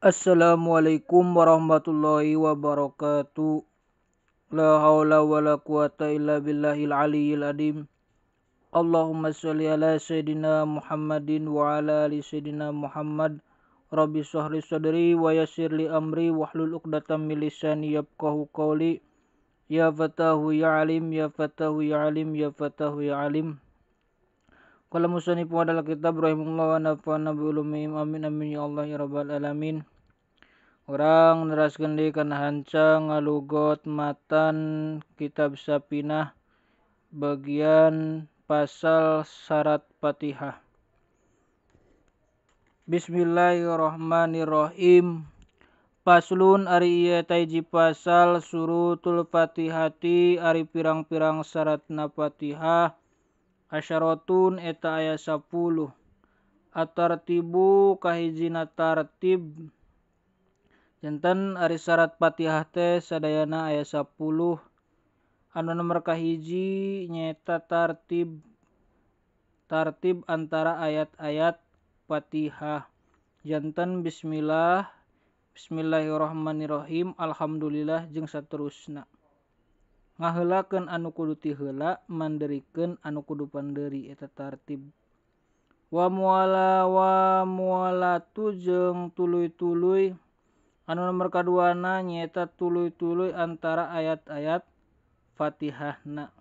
Assalamualaikum warahmatullahi wabarakatuh. La haula wala quwata illa billahil aliyyil azim. Allahumma sholli ala sayidina Muhammadin wa ala ali sayidina Muhammad. Rabbi shrah li sadri wa yassir li amri wahlul 'uqdatam min lisani yafqahu qawli. Ya fatahu ya alim, ya fatahu ya alim, ya fatahu ya alim. Qala musannif adalah kitab rahimahullah wa nafa'ana bi ulumihim. Amin amin ya Allah ya rabbal alamin. Urang neraskeun deui kana hanca ngalugot matan kitab Safinah bagian pasal syarat Fatihah. Bismillahirrahmanirrahim. Paslun ari ieu eta hiji pasal surutul Fatihati ari pirang-pirang syaratna Fatihah. Asyaratun eta aya 10. Atartibu kahijina tartib. Janten ari syarat Fatihah teh sadayana aya 10. Anu nomor kahiji nyaeta tartib. Tartib antara ayat-ayat Fatihah. Janten bismillah, bismillahirrahmanirrahim, alhamdulillah jeung saterusna. Ngaheulakeun anu kudu ti heula, manderikeun anu kudu panderi eta tartib. Wa muala wa mualatu jeung tuluy-tuluy. Anu nomor kaduana nyaeta tuluy-tuluy antara ayat-ayat Fatihahna.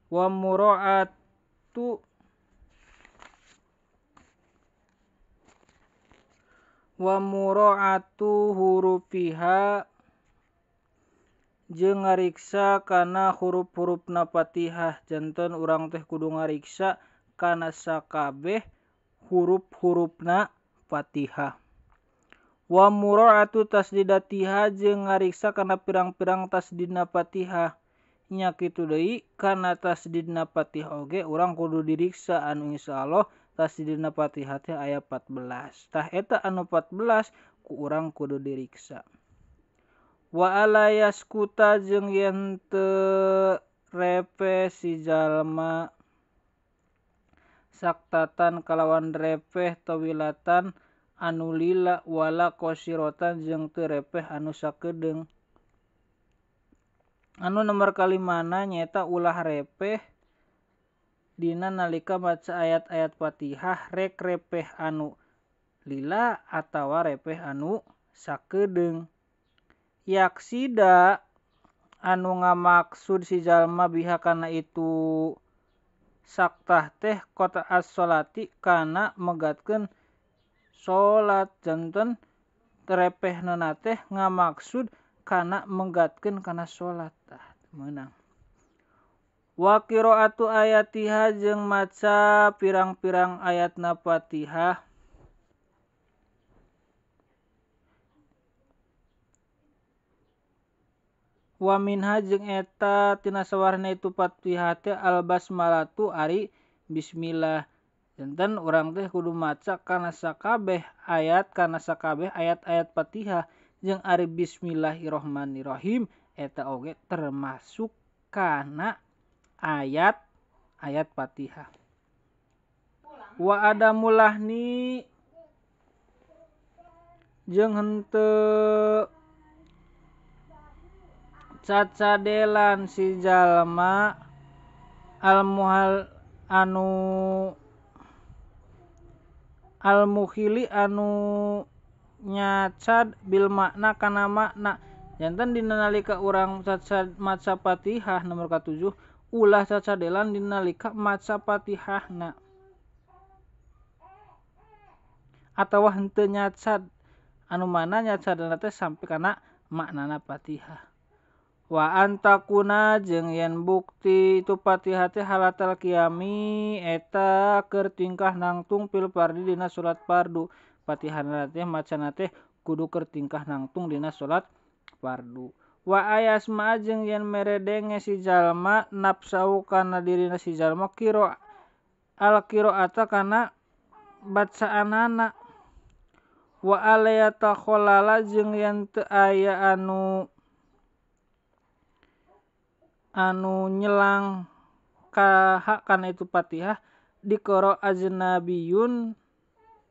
Wa muraatu wa muraatu hurufiha jeung ngariksa kana huruf-hurufna Fatihah. Janten urang teh kudu ngariksa kana sakabeh huruf-hurufna Fatihah. Wa muraatu tasdidatiha jeung ngariksa kana pirang-pirang tasdidna Fatihah. Nya kitu deui kana tasdidna Fatihah oge urang kudu diriksa anu insyaallah tasdidna Fatihah teh aya 14. Tah eta anu 14 ku urang kudu diriksa. Wa ala yaskuta jeung yen teu repeh si jalma saktatan kalawan repeh tawilatan anu lila wala qasirotan jeung teu repeh anu sakedeung. Anu nomor kalimana nyaeta ulah repeh dina nalika maca ayat-ayat Fatihah rek repeh anu lila atawa repeh anu sakedeung. Yaksida anu ngamaksud si jalma biha kana itu saktah teh kota as-sholati kana megatkeun salat. Janten repehna teh ngamaksud kana menggatkeun kana salat. Tah meunang. Wa qiraatu ayatiha jeung maca pirang-pirang ayatna Fatihah. Wa minha jeung eta tina sawarna itu Fatihah teh al basmalatu ari bismillah. Janten urang teh kudu maca kana sakabeh ayat kana sakabeh ayat-ayat Fatihah jeung ari bismillahirrahmanirrahim eta oge termasuk kana ayat ayat Fatihah. Wa adamulahni jeung henteu cacadelan si jalma almuhal anu almukhili anu nyacad bil makna kana makna. Janten dina nalika urang cacad maca Fatihah nomor ka-7 ulah cacadelan dina nalika maca Fatihahna atawa henteu nyacad anu mana nyacadna teh sampai kana maknana Fatihah. Wa antakuna jeung yen bukti itu Fatihah teh halatal qiyami eta keur tingkah nangtung pil fardi dina salat fardu. Fatihahna teh macana teh kudu keur tingkah nangtung dina salat fardu. Wa ayasma jeung yen meredenge si jalma nafsau kana dirina si jalma qira al qiraata kana bacaanana. Wa alayata kholala jeung yen teu aya anu nyelang kaha kana itu Fatihah dikoro ajnabiyun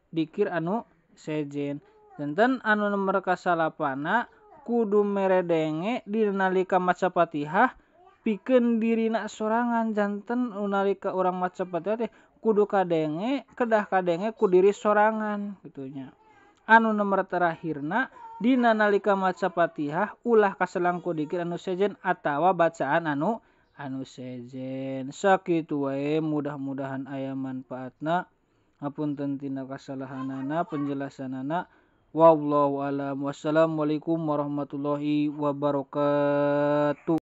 dikir anu sejen. Janten anu nomor kasalapana kudu meredenge dina nalika maca Fatihah pikeun dirina sorangan. Janten nalika urang maca Fatihah teh kudu kadenge, kedah kadenge ku diri sorangan kitu nya. Anu nomor terakhirna dina nalika maca Fatihah ulah kaselang ku dikir anu sejen atawa bacaan anu sejen. Sakitu wae, mudah-mudahan aya manfaatna. Hapunten tina kasalahanana penjelasanana. Wallahu alam. Wassalamualaikum warahmatullahi wabarakatuh.